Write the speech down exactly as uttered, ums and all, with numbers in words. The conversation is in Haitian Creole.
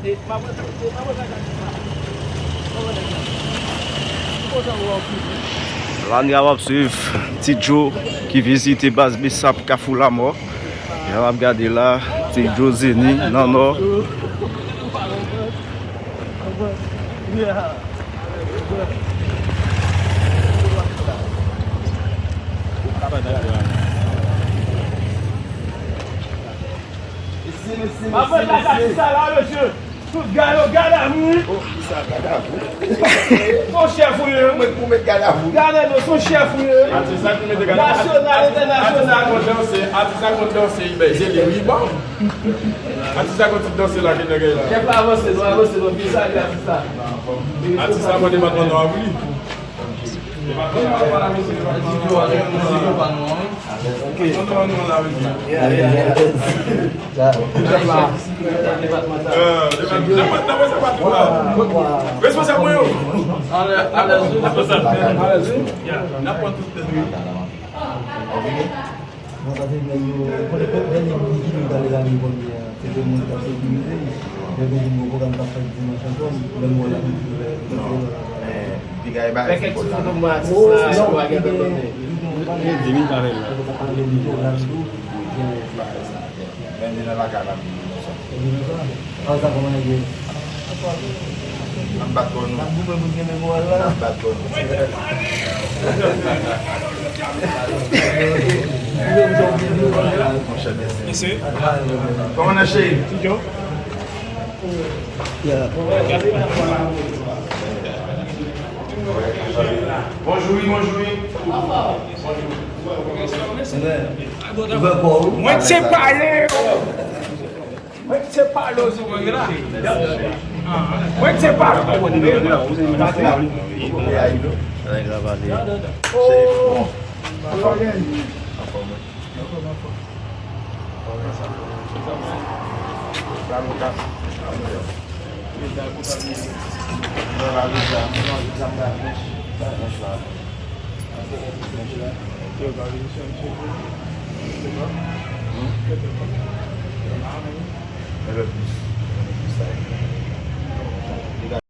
La n ap swiv Ti Djo ki vizite baz Besap Kafou Lamò. Jan n ap gade la, Ti Djo Zeni nan nò. Mwen la, gade sa la, mesye. Tout gade, gade a vou, wi. Oh, ki sa, gade a vou? Son chèf ou ye. Ou met, ou met gade a vou. Gade non, son chèf ou ye. Atis la ki mete gade a vou. Nasyonal, entènasyonal. Atis la konn danse, atis la konn danse, li bèze li, wi, bon. Atis la konn ti danse la, ki nèg la. Chèf la avanse, nou avanse, nou vin salye atis la. Atis la mande patwon nou a pou li. Responsab mwen yo. N ap pran tout tèt. Non, sa se nèg yo, kote, kote dènye bouki nou t ale la, nou konn gen, se te moun k ap sekirize, men gen yon pwogram k ap fèt dimanch ankò, menm wè la, nou di lè. Piga e bagay fè kòl la. Fè kèk ti foto mwen atis la, si w a gen tan konnen. Gen de mil barèl la. Men li nan lakay la, li nan sa. Sa, sa kòman e ye? N ap bat kò nou. N ap goumen pou n kenbe moral la. N ap bat kò nou. Monchè, mèsi. Kòman nan cheri? Bonjou, wi, bonjou, wi. Mwen se pale. Mwen se pale osi, mwen la. Mwen se pale. Nèg la pale. Oh.